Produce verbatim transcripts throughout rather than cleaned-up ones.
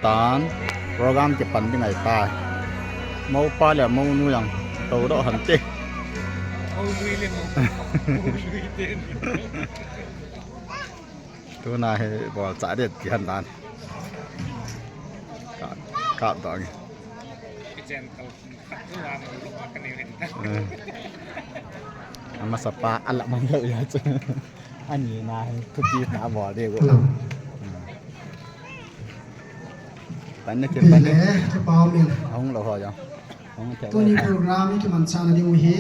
Tan program kipan ding ahitai. Moupa le mounu jong tou doh hon te. Tuna hi bol cha det ti hon dan. Kap, kap doh nge. Eh. Amasa pa ala mang lou ya chu. Ani na hi thupi na bol de go. Pan na ke pan na. Kipah um in. Hung lou ho jong. Hung the. Tuni program hi kimanchahna ding u hi.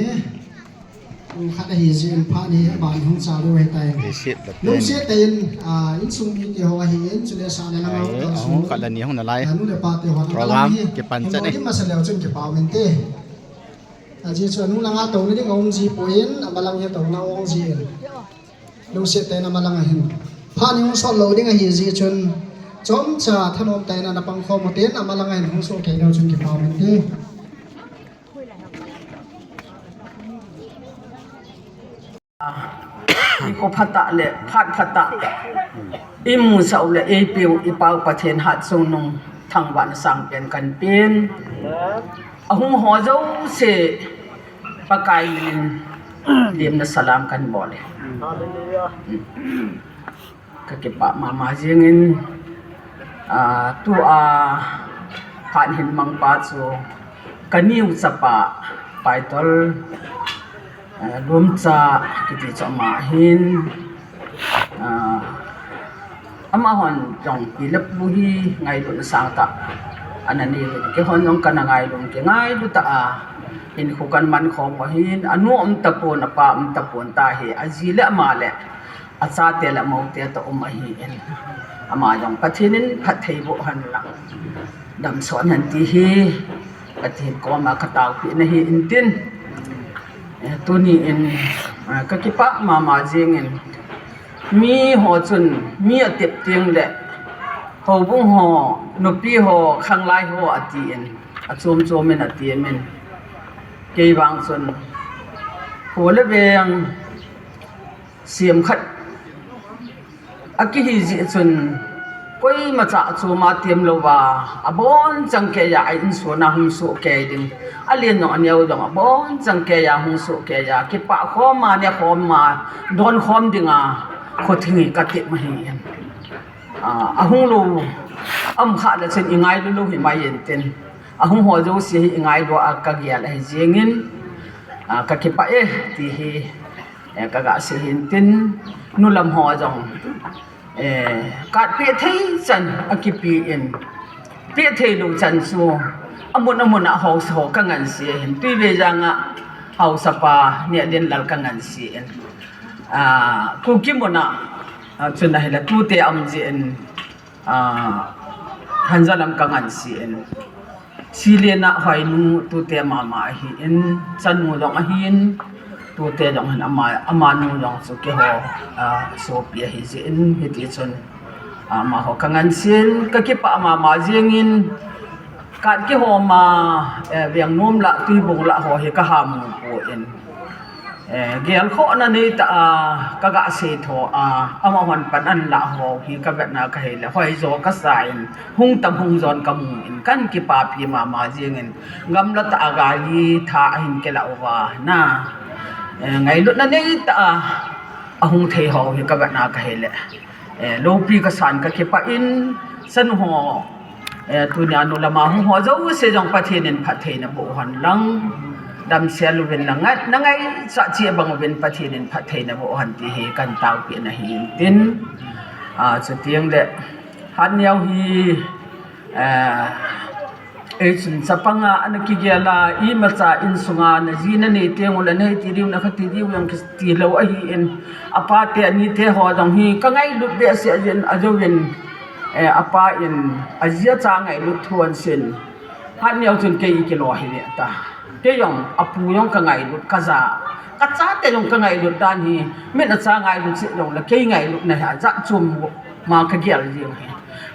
Kum khat ahi jeh in phat ni aban hung cha lou ahitai. Lungset tah in, ah, insung mite ho ahin, chule sahna lama hung khat le ni hung nalai. Nu le pa te ho program kipan chet ni. Masa leu chun kipah um inte. Ajeh chu anu langa touna ding aum ji poi, amalang hi touna aum ji in. Lungset tah in amalang ahin. Phat ni hung sot lou ding ahi jeh chun, chomcha thanom tah in ana pang khom ute, amalang ahin hung soh kei leu chun kipah um inte. Nikho phatah le phat phatah imusah u le eipeu ipau Pathen hatchungnung thangvahna sangpen kahin pen. Ahung ho jouse Pakai minin lemna salam kahin bol e. Kakipah mama jingin, ah, tua phat hin mangpa chu kaniu chapa Paitol, ah, Lumcha kiti chu ama ahin, ah, amahon jong pi le pu hi ngailutna sangtah ana nei uvin, keihon jong kana ngailu, kingailu tah a, hinkho kahin man khom u ahin, anu um tapon, apa um tapon, tahi aji le ama le achate le amoute toh um ahin. Ama jong Pathen in phatthei boh hen lang, damsot hen ti hi Pathen koma kataopeh na ahi intin. Eh, tuni in, eh, kakipah mama jingin, miho chun mi atep teng le houbung ho, nupi ho, khanglai ho atin, achom chom in atem in, kei vang chun kho le veng sem khat akihi jeh chun, koimacha achom a tem louva, abonchan keiya a insung a hung soh kei ding, alen jong aneo jong abonchan keiya hung soh keiya, kipah khom a, ne khom a, don khom dinga kho theng hi katep ahin. Ah, ahung lou, aum khah le chun ingailu lou himai intin. Ahung ho jouse hi ingailu a kagel ahi jingin, ah, kakipah e ti hi, eh, kaga sei hintin, nu lam ho jong, eh, kat peh thei chan akipe in, peh thei lou chan chu amun amun a haosa ho kangansei ahin, Tuivei janga haosapa Nehlenlal kangansei in, ah, Kuki muna, ah, chun ahile tute aum jeh in, ah, Hanjalam kangansei in, Silena Hoinu tute mama ahin, chanu jong ahin, tute jong hin ama, amanu jong chu keiho, ah, sopi ahi jeh in, hiti chun, ah, amaho kangansei in, kakipah mama jingin, kat kihom a, eh, Vengnom lah, Tuibong lah ho hi kahamu poi. Eh, gelkhohna neitah a, kaga seitho a, amahon pan anlah ho hi kavetna kahile, hoijo kasa in, hung tam hung jon kamu in, kahin kipapi mama jingin, gamla tah a gari thah ahin kilah uva, na, eh, ngailutna neitah a, ahung thei ho hi kavetna kahile, eh, loupi kasan, kakipah in, chanu ho, eh, tunia nu lama hung ho jouse jong Pathen in phattheina boh hen lang, damsel uvin lang, ngai, na ngaichat cheh bang uvin Pathen in phattheina boh hen ti hi kahin taopeh na ahi intin, ah, chuteng le, hatneo hi, eh, eichun chapanga ana kigel a, imacha insunga naji nanei teng ule, nahiti diu, nakhati diu jong kiti lou ahin, apate anite ho jong hi kangailut behseh jin, ajouvin, eh, apa in aji acha ngailut thu ahin seiyin, hatneo chun kei ikilo hile ta. Kei jong, apu jong kangailut, kaja, kachate jong kangailut dan hi, min acha ngailut seh jongle kei ngailutna hi ajat chom ma kagel jing hi.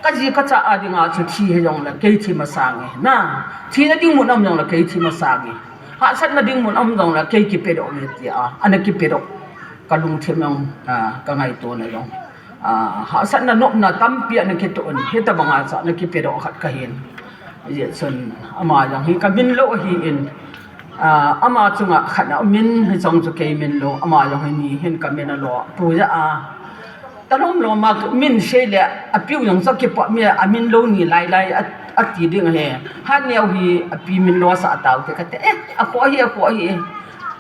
Kaji kacha a dinga chu thi hijongle kei thi masang e, na, thina ding mun aum jongle kei thi masang e, hahsatna ding mun aum jongle kei kipedoh e tia ana kipedoh, kalungthim jong, ah, kangaitona jong Ah, hahsatna nopna tampi ana kitoh in, hitabanga cha ana kipedoh khat kahin. Hijeh chun ama jong hi kamin lou ahin, ah, ama chunga khat aumin, hicheng chu kei min lou, ama jong hi ni hin kamin alo, pu ja a. Talom lom a min sei le, apiu jong chu kipah mi a, amin lou ni lai lai a, ati ding ahi. Hatneo hi api min lou asah tau te kati, eh, akhoh hi, akhoh hi.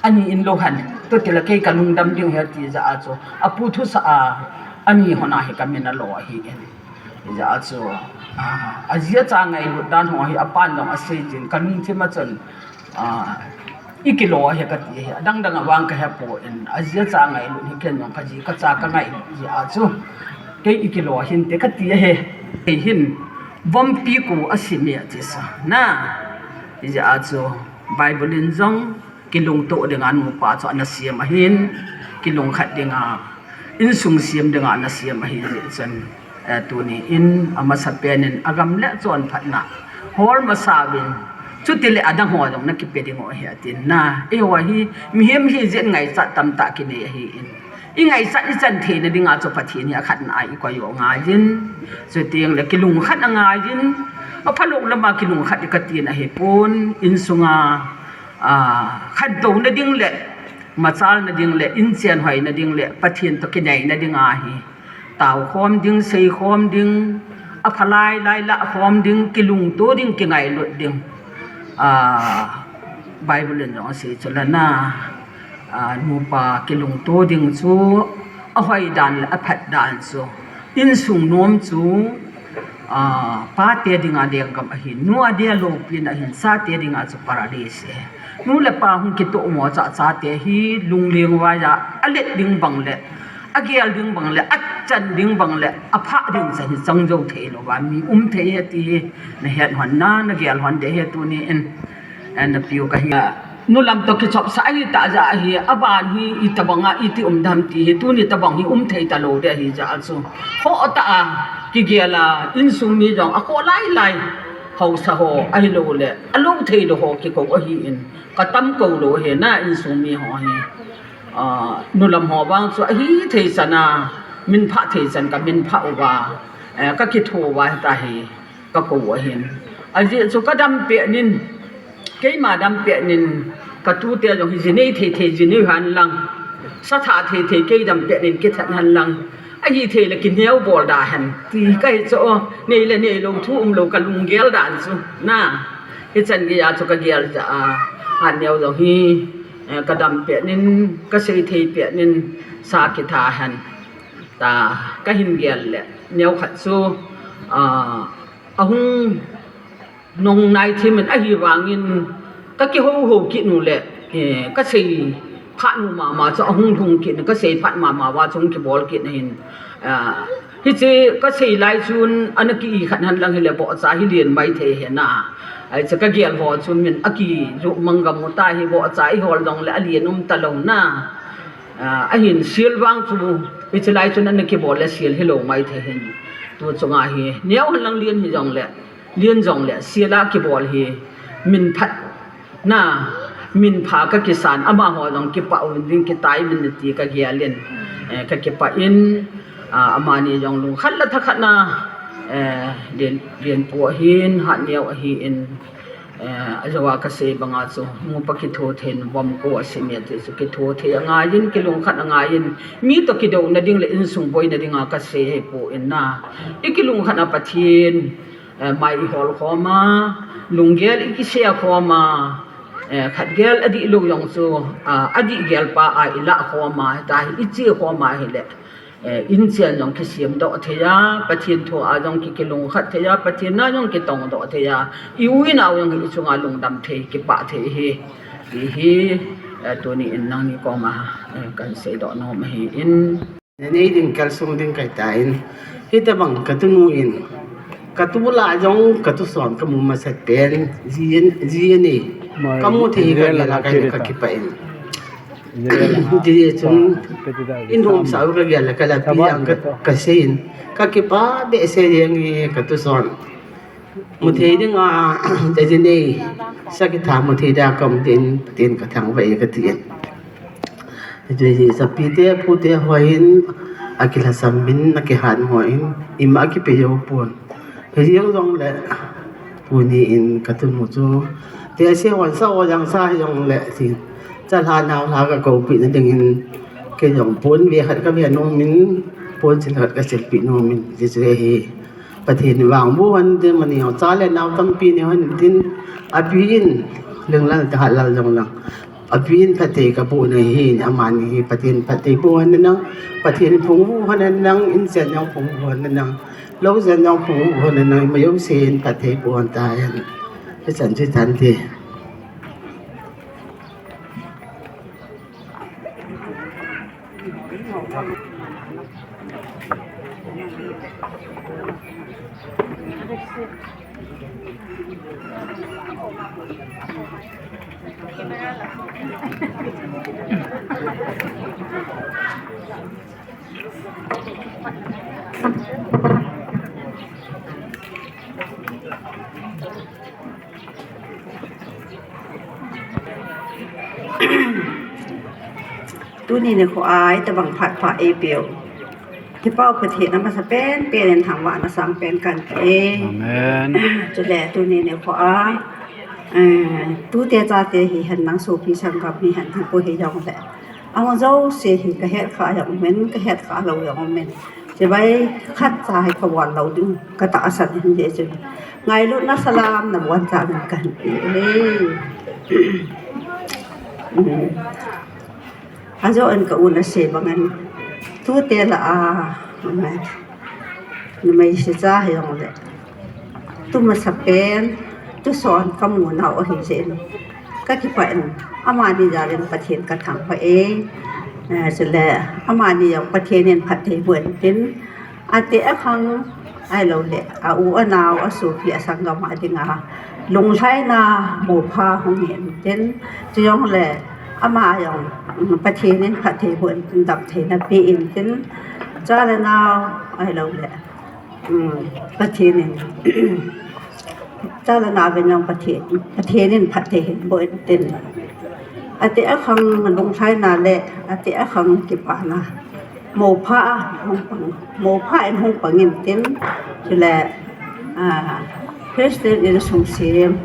Ani in lou hen. Tuti le kei kalungdam ding ahi ati ja a chu. Apu thusah a, ani hon a hi kamin alo ahin. Hijeh a chu, ah, aji acha ngailut dan ho hi apan jong asei jin kalungthim a chun, ah, ikilo ahi kati ahi. Adang dang a vang kahe poi, aji acha ngailut hi ken jong kaji kacha kangailut jeh a chu. Kei ikilo hinte kati ahi. Kei hin, vompi ku asem e ati sa. Na, hijeh a chu, Bible in jong, kilungto dinga nupa chu ana sem ahin, kilungkhat dinga, insung sem dinga ana sem ahi jeh chun, eh, tuni in amasapen in agam le chonphatna hol masa uvin, chuti le adang ho jong nakipe ding u ahi atin na, eiho hi, mihem hi jeh in ngaichat tamtah kinei ahin, ingaichat ichan theina dinga chu Pathen hi akhatna a ikoi u angaiyin, chuteng le kilungkhat angaiyin, aphalou lama kilungkhat katin ahipon, insunga, ah, khantouna ding le, machalna ding le, inchen hoina ding le, Pathen toh kinaina dinga hi, taokhom ding, seikhom ding, aphalai lai lahkhom ding, kilungto ding, kingailut ding. Ah, Bible in jong asei chu lana, ah, nupa kilungto ding chu, ahoidan le aphatdan chu, insung nom chu, ah, pate dinga lenggam ahin, nu adia loupina ahin, chate dinga chu paradise ahi. Nu le pa hung kitoh mo cha, chate hi lungleng vaiya alet ding bang le, agel ding bang le, achan ding bang le, aphah ding chan hi chang jou thei louva mi um thei ahi ti hi nahet hon na, nagel hon ding ahi tuni in. Ana piu kahi. Nu lam toh kichopsah ahitah jeh ahi, aban hi itobanga iti um dem ti hi, tuni tobang hi um thei talou ding ahi jeh a chu. Khoh tah a, kigel a, insung mi jong akhoh lai lai, haosa ho, ahilou le, alou thei lou ho kikou ahin, katam kou lou ahi na, insung mi ho hi. Ah, nu lam ho vang chu ahithei chan a, minphah thei chan kaminphah uva, eh, kakitho uva hita hi. Kakou ahin. Ajeh chu kadam peh nin, keima dam peh nin, katute jong hi jinei thei thei jinei hen lang. Satha thei thei kei dam peh nin kithat hen lang. Ahithei le kineo bol da hen. Ti kahi chu, nei le neilou thu umlou kalunggel dan chu. Na, hichan geiya chu kagel jeh a, hatneo jong hi, eh, kadam peh nin, kasei thei peh nin, sa kitha hen. Ta, kahin gel le, neokhat chu, ah, ahung nong nai thim in ahivangin, kakihou hou kit nu le, eh, kasei phat nu mama chu ahung lhung kit, kasei phat mama uva chu hung kibol kit ahin. Ah, hiche kasei lai chun, ana ki-i khat hen lang hile bohcha hi len mai thei ahi na. Ahi chu kagel ho chun min akijoh mang gam u ta hi bohcha ihol jong le alen um talou na. Ah, ahin sel vang chu, hiche lai chun ana kibol le sel hilou mai thei hin. Tu chunga hi, neo hen lang len hijong le, len jong le, sel a kibol hi, minphat na, minpha kakisan, amaho jong kipah uvin ding kitai uvin ti kagel in, eh, kakipah in, ah, amani jong lungkhat le thakhat na, eh, len, len pu ahin, hatneo ahin, Eh, ajouva kasei banga chu, nupa kitho thei in vom ko asem e ti chu kitho thei angaiyin, kilungkhat angaiyin, mi toh kidouna ding le insung boina dinga kasei ahipoi na. Ikilungkhat a Pathen, eh, mai ihol khom a, lunggel ikisei khom a, eh, khat gel adihlou jong chu, ah, adih gel pa a ilah khom a, hita hi iche khom a hile. Eh, inchen jong kisem doh thei a, Pathen thu a jong ki, kilungkhat thei a, Pathen na jong kitong doh thei a, i u i nao jong hi ichunga lungdam thei, kipah thei hi, ti hi, eh, tuni in nangni koma, eh, kahin seidoh nom ahin. Nei ding kalsung ding kahi tan, hitabang katunu in, katu lah jong, katu son kamu masat pen, ji in, ji in e, kamu thei hi kagel a kahi kakipah in. Hiti chun, in hom sau kagel a kalapi ang ka, kasei in, kakipah behseh jeng e katu son. Muthei dinga, jajinei, sakitha muthei da kaum tin, tin kathangvah e katin. Hiti sapite, pute hoin, akilhasam in, akihat mo in, ima akipe jou pon. Hijeng jongle, tuni in katun mu chu. Te ase hon sa o jang sa hijongle, ti. Chalha naolha kakopi na ding in, kei jong pon ve khat kave nom in, pon sil khat kasilpi nom in, ti chu hi. Pathen vang bu hon tin mani ho cha le nao tampi ni hon tin api in leng lal ta lal jong lang. Api in phatthei kabu na hi amani hi Pathen phatthei bu hon nang, Pathen phung bu hon nang, in chen jong phung bu hon nang, lo chen jong phung bu hon nang, ma yo sen phatthei bu hon ta hen. Pe chan chi tan te. Tuni nikho a itobang phat pha eipeu. Kipah Pathen amasa penpen in thangvahna sangpen kan pe e. Amen. Chule tuni nikho a, eh, tute chate hihen lang sopi sanggam hihen lang koi hijongle, ahung jouse hi kahet kha jong umin, kahet kha lou jong umin. Chibai khat cha hi kabol lou ding katahsan ahin, jeh chun ngailutna salam nabonchauvin kahin pe e. Um. Ajo in ka u nasei bangin, tute lah a, numei, numei secha hijongle, tu masapen, tu son kamu nau ahi jeh in, kakipah in, amani jal in Pathen kathangvah e. Eh, chule amani jong Pathen in phatthei boh in tin, ate akhang, ahilouleh a u anao, asopi asanggam a dinga lunglhaina mopha hung hi intin, chujongle ama jong, um, Pathen in phatthei boh intin, damtheina pe intin, cha le nao, ahilouleh, um, Pathen in cha le nao ven jong Pathen, Pathen in phatthei hin boh intin, ate akhang lunglhaina le ate akhang kipana mopha a hung pang, mopha in hung pang intin, chule, ah, Christian insung sem,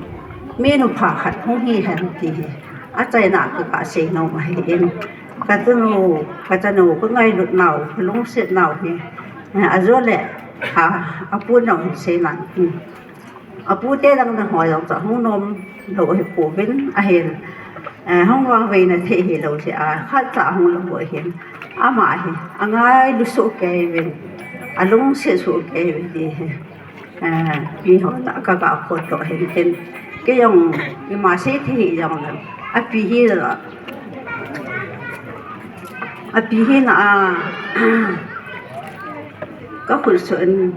minu pha khat hung hihen ti hi achaina a kagah sei nom ahin, katunu, kachanu, kangailut nau, kalungset nau hi, ah, ajole, ah, apu nau hin sei nan, um. Apute dang dang ho jong chu ahung nom lou ahipouvin ahin, eh, hung vangveina thei hilou jeh a khat cha ahung lou ahin. Ama hi angailu soh kei uvin, alungset soh kei uvin ti hi, eh, miho tah a kagah phondoh ahin tin. Kei jong ima sei thei hijongle, api hi la, api hina a, kakhut soh in,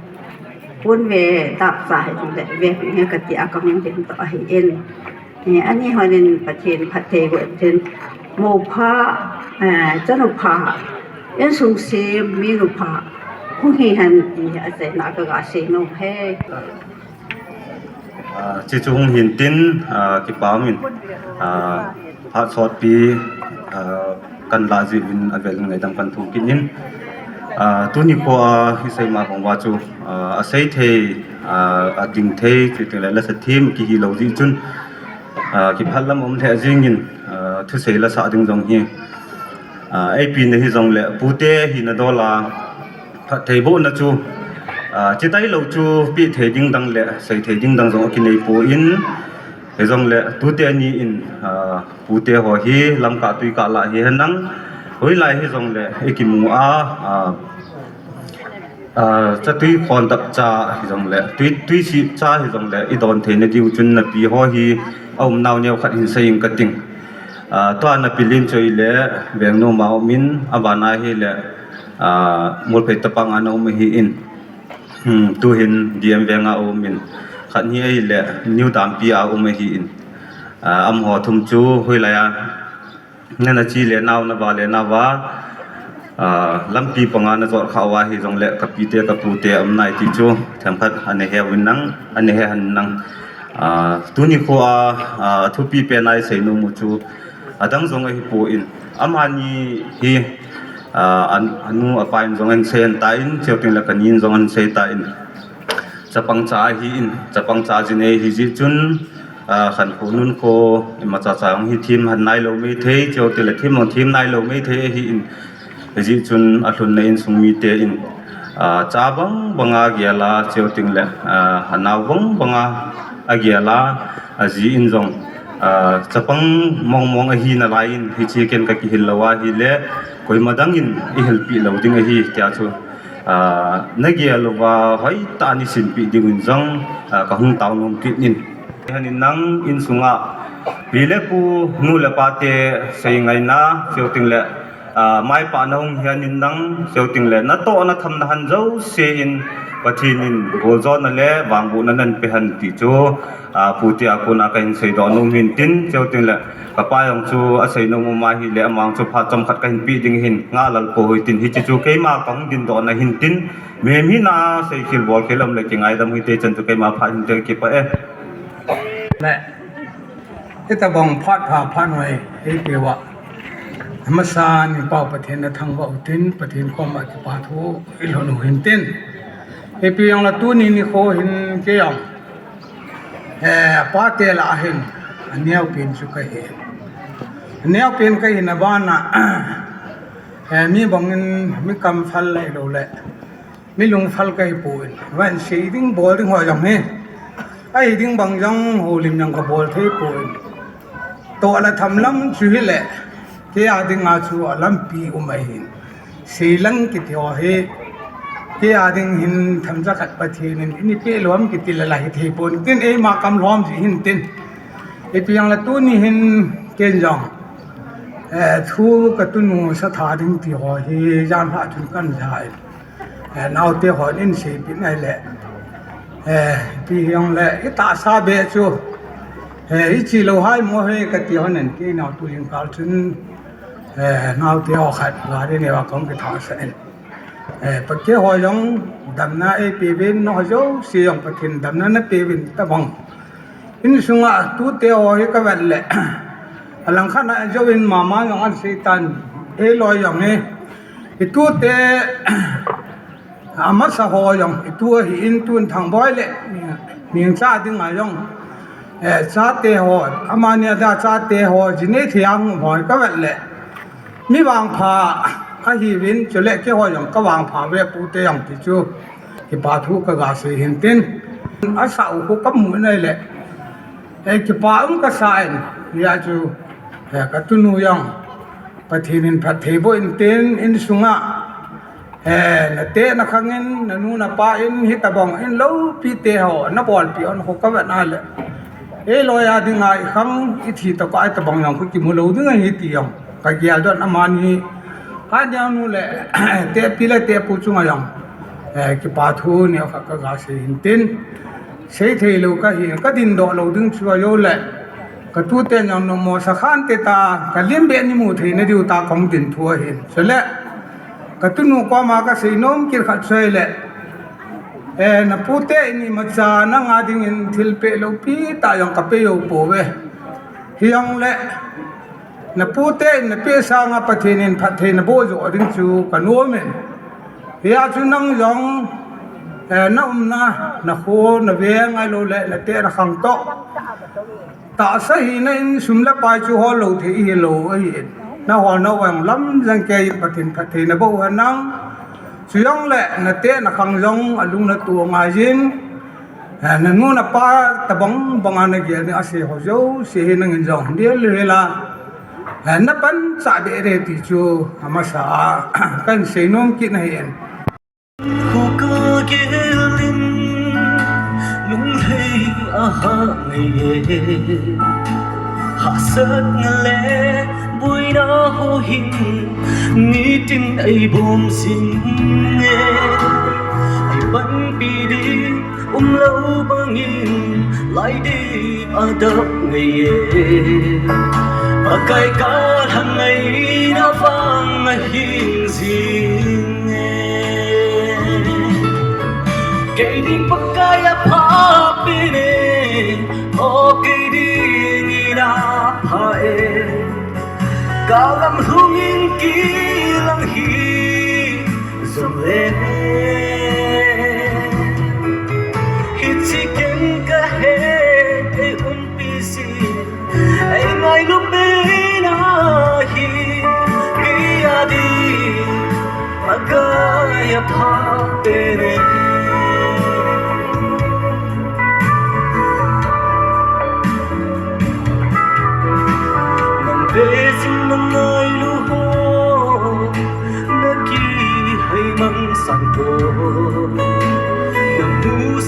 pon ve dap cha hijongle ve nge kati a kahung ding toh ahin. Eh, ani hon in Pathen phatthei boh intin, mopha, eh, chanu pha, insung sem minu pha hung hihen ti achaina a kagah sei nom e. Ah, chuche chu hung hintin, ah, kipah umin, ah, phat sotpi, ah, kan lah jeh uvin avel in ngaidam kan thum kit in, ah, tuni nikho a isei ma bang uva chu, ah, asei thei, ah, ading thei, chutengle lasa them kihi lou jeh chun, ah, kipah lam um lheh jengin, ah, thusei lasah ding jong hi, ah, eipina hijongle pute hina dol a, phatthei bohna chu, ah, chitailou chu peh thei ding dang le sei thei ding dang jong akinei poi, hijongle tute ni in, ah, pute ho hi lamkah tuikah lah hihen lang, hoilai hijongle ikimu a, ah, ah, chatui khondap cha hijongle, tui, tuisih cha hijongle idon theina diu chun napi ho hi aumnau neo khat hin sei ing kating. Ah, tua napi Lenchoi le Vengnom a umin, aban a hile, ah, Molphei Tapang a ana um ahin. Hmm, tuhin D M Veng a umin. Khat hi ahile New Dampi a um ahin. Ah, amaho thum chu hoilai a nana che le nau, nava le nauva, ah, lampi panga najot khah uva hijongle kapite kapute aum nai ti chu themkhat ana he uvin lang, ana he hen lang. Ah, tuni nikho a, ah, thupi pen a isei nom u chu adang jong ahipoi, amani hi, Ah, an, anu apa in jong ahin sei ahin tan, chuteng le kani in jong ahin sei tan. Chapang cha ahin, chapang cha jin ahi jeh chun, ah, khankho nunkho, imacha cha jong hi them ahin nailou maithei, chuteng le them jong them nailou maithei ahin. Hijeh chun alhunna insung mite in, ah, cha bang banga gel a, chuteng le, ah, anao bang banga agel a, aji in jong, ah, chapang mong mong ahi nalai in, hiche ken kakihil lou ahile, koima dang in eihilpeh lou ding ahi, tia chu, ah, nagel uva hoitah a neisinpeh diuvin jong, ah, kahung tao nom kit in. Hiche hin nang insunga, pi le pu, nu le pa te seingaina, chuteng le, ah, maipah na hung hihen nang, chuteng le natoh na tham na han jouse in Pathen in goljona le vangbohna nahin pe hen ti chu, ah, pu te a kona kahin seidoh nom in tin, chuteng le kapa jong chu asei nom um ahile amang chu phat chomkhat kahin pe ding ahin, ngahlel pou hite tin, hiche chu keima kahung dingdohna ahin tin, mihem hina seikhel bolkhel um le kingaidam hite, chan chu keima phat hinte, kipah e. Hitabang phat pha phat noi eipeuva, amasan i Pau Pathen nathangvah u tin, Pathen koma kipa thu ilhun u hin tin. Ipi jong le tuni nikho hin kei jong, eh, pate lah a hin aneopen chu kahi. Aneopen kahina bana, eh, mi bangin mi kamphal ahilou le mi lungphal kahi poi. Van sei ding bol ding ho jong hi, ahi ding bang jong houlim jong kabol thei poi. Toh le tham lam chu hile, kei a dinga chu alampi um ahin. Seilang kiti ho hi, kei a ding hin themcha khat Pathen in eipeh lou ham kiti le la hithei pon tin, eima kam lhom ji hin tin. Ipi jong le tuni hin ken jong, eh, thu katunu satha ding ti ho hi janhi chun kahin ja in. Eh, naote hon eiseipeh nai le, eh, ipi jong le itahsa be chu, eh, ichi lou hai mo he kati hon in, kei nao tu jingkah chun, eh, naote ho khat gari neiva kahung kithasah in. Eh, pa keiho jong damna eipeuvin, nangho jouse jong Pathen damna napeuvin tabang. Insunga tute ho hi kavet le, alangkhat a jouvin mama jong ahin sei tan, eiloi jong hi, itute, amasa ho jong itu ahin, tun Thangboi le Nengcha dinga jong, eh, chate ho, amani a dia chate ho, jinei thei a hung ho hi kavet le, mi vangpha ahiuvin, chule keiho jong kavangpha uve pute jong ti chu, kipa thu kaga sei hin tin. Asah u khu kamu nai le, eh, kipa um kasa in, hia chu, eh, katunu jong Pathen in phatthei boh in tin, insunga, eh, nateh nakhang in, nanu napa in, hitabang in loupi te ho nabolpi hon khu kavet nai le, eiloi a dinga ikhang ithi tokah a itabang jong khu kimu lou ding ahi ti jong kagel don, amani, aneo nu le tehpi le tehpu chunga jong, eh, kipa thu neokhat kaga sei hin tin. Seithei lou kahi, kadindoh lou ding chu ajou le, katuten jong nommo sakhan te ta, kalim beh neimu theina diu ta kahung din thu ahin. Chule katunu koma kasei nom kit khat chu ahile, eh, napute in imacha nanga dingin thilpeh loupi tah jong kapeh jou pouve. Hijongle, napute in napeh sanga Pathen in phatthei naboh joh ding chu kanom in. Hia chu nang jong, eh, naumna, nakho, naveng ahilou le nateh nakhang toh, tahsa hina in sum le pai chu hol lou thei hilou ahin, nahol nau vang lam jong kei in Pathen phatthei naboh u hen lang. Chujongle nateh nakhang jong alung natoh angaiyin, eh, nanu napa tabang banga nagel ding asei ho jouse hi nangin jong dil hela, eh, napanchah deh deh ti chu amasa a kahin sei nom kit ahin. Khu kagel in lunglhai ahah ngaiye, hahsatna le boina ho hin nitin eibom jinge. Eipanpi ding umlou bangin laidip adap ngaiye, Pakai kalhang ngaina vang ahing jinge. Kei ding Pakai apha pen e, o kei dingin apha e. Kalam lhungin kilang hi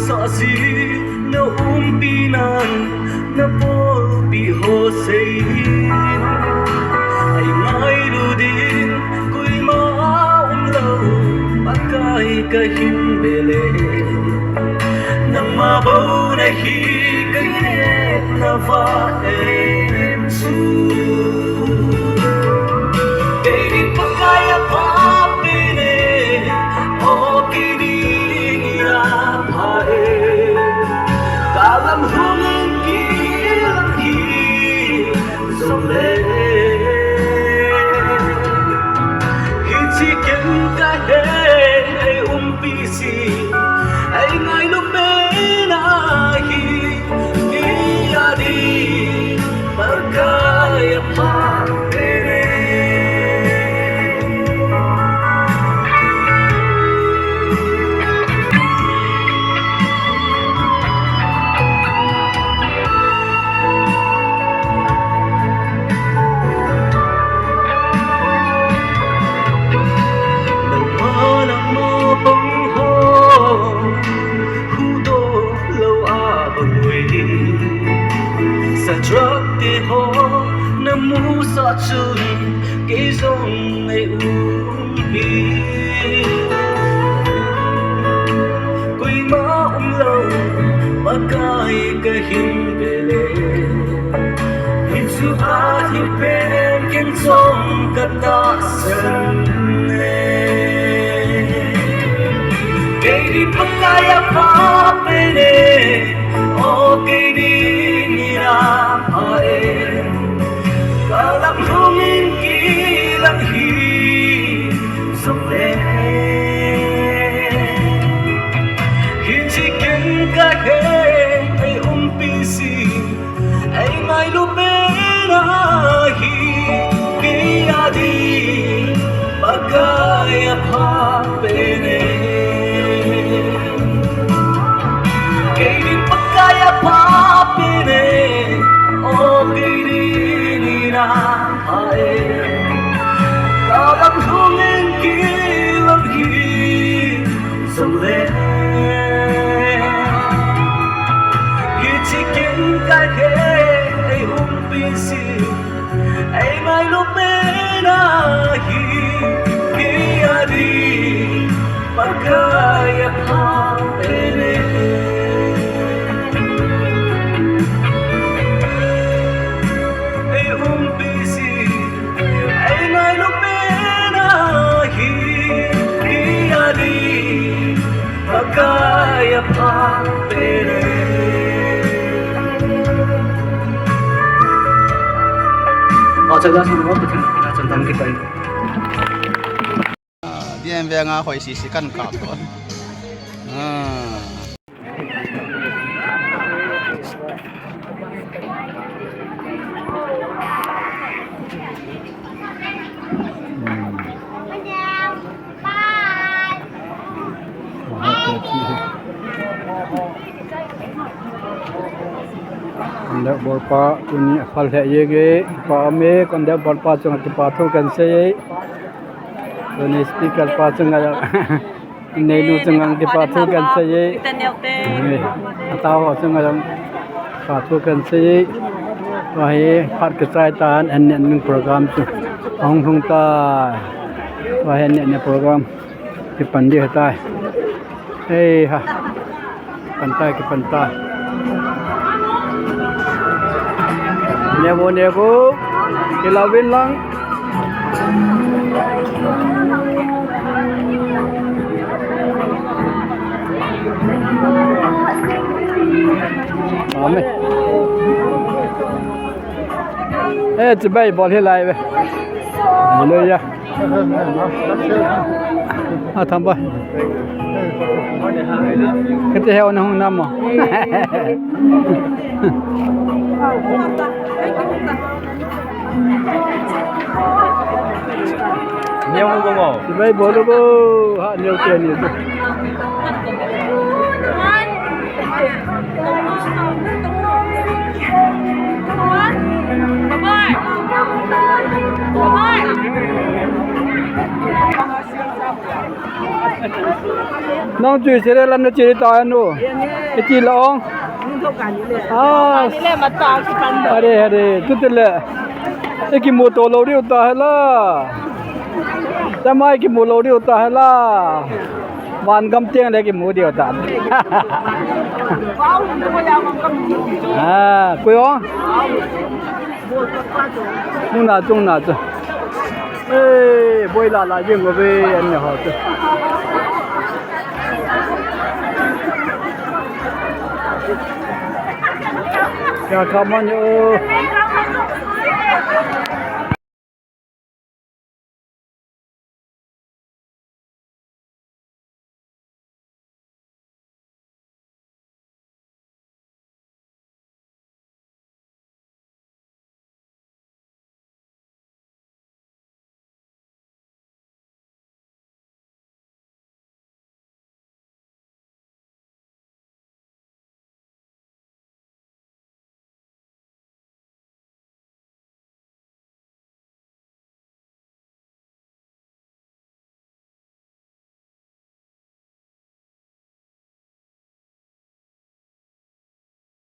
Sasi na umpi nan na polpi ho sei. Ei ngailu ding koima umlou, Pakai kahin bele. Nangma bou nahi kahin na va em chu. Kei ding Pakai apha pen e, o kei ding ina pha e. Kalam lhung in kilang hi jongle, hiche ken kahe, ei umpi si, ei ngailu pen ahi, kei a ding Pakai apha pen e. Nangma, nangma pang ho, huhdoh lou a bang ui ding. Sadrak te ho na musah chun, kei jong ei umpi. Koima umlou, Pakai kahin bele. Hichu ahi pen ken jong katahsan e. Kei ding Pakai apha pen e, o kei ding ina pha e. Kalam lhung in kilang hi jongle, hiche ken kahe, ei umpi si, ei ngailu pen ahi, kei a ding Pakai apha pen e. Kei ding Pakai apha pen e, o kei ding ina pha e. Kalam lhung in kilang hi jongle, hiche ken kahe, ei umpi si, ei ngailu pen ahi, kei a ding Pakai apha pen e. Ei umpi si, ei ngailu pen ahi, kei a ding Pakai apha pen e. Aw, chaga sung mo, Pathen, Pathen, Pathen, Pathen. Ah, D M V nga hoi sisi kan kap to. Ah. Hmm. Conductor pa, tuni aphal lheh jenge, pa ame, conductor pa chunga kipa thu kahin sei e. Tuni speaker pa chunga, neinu chunga kipa thu kahin sei e. Atao ho chunga kipa thu kahin sei e. Tua hi phat kichai tan, an nen ning program chu ahung lhung tai. Tua hi an nen ning program. Kipan ding ahitai. Hei ha. Kipan tai, kipan tai. Nevo, nevo. Kilauvin lang. Amen. Eh, chibai bol hi lai ve. Hallelujah. A tham ba. Kati he ona hung nam mo. Neo ko mo. Chibai bol ko ha neo ke ni. Nang chu Israel lam na che ta nu. Iti la ong. Ah. Are, are. Tu te le. Ikimu to lo diu ta hela. Tamai kimu lo diu ta hela. Van gam tiang le kimu diu ta. Ah, koi ong. Nung na chung na chu. Eh, boi la la jing ko be an ne ho chu. Ya ka man yo.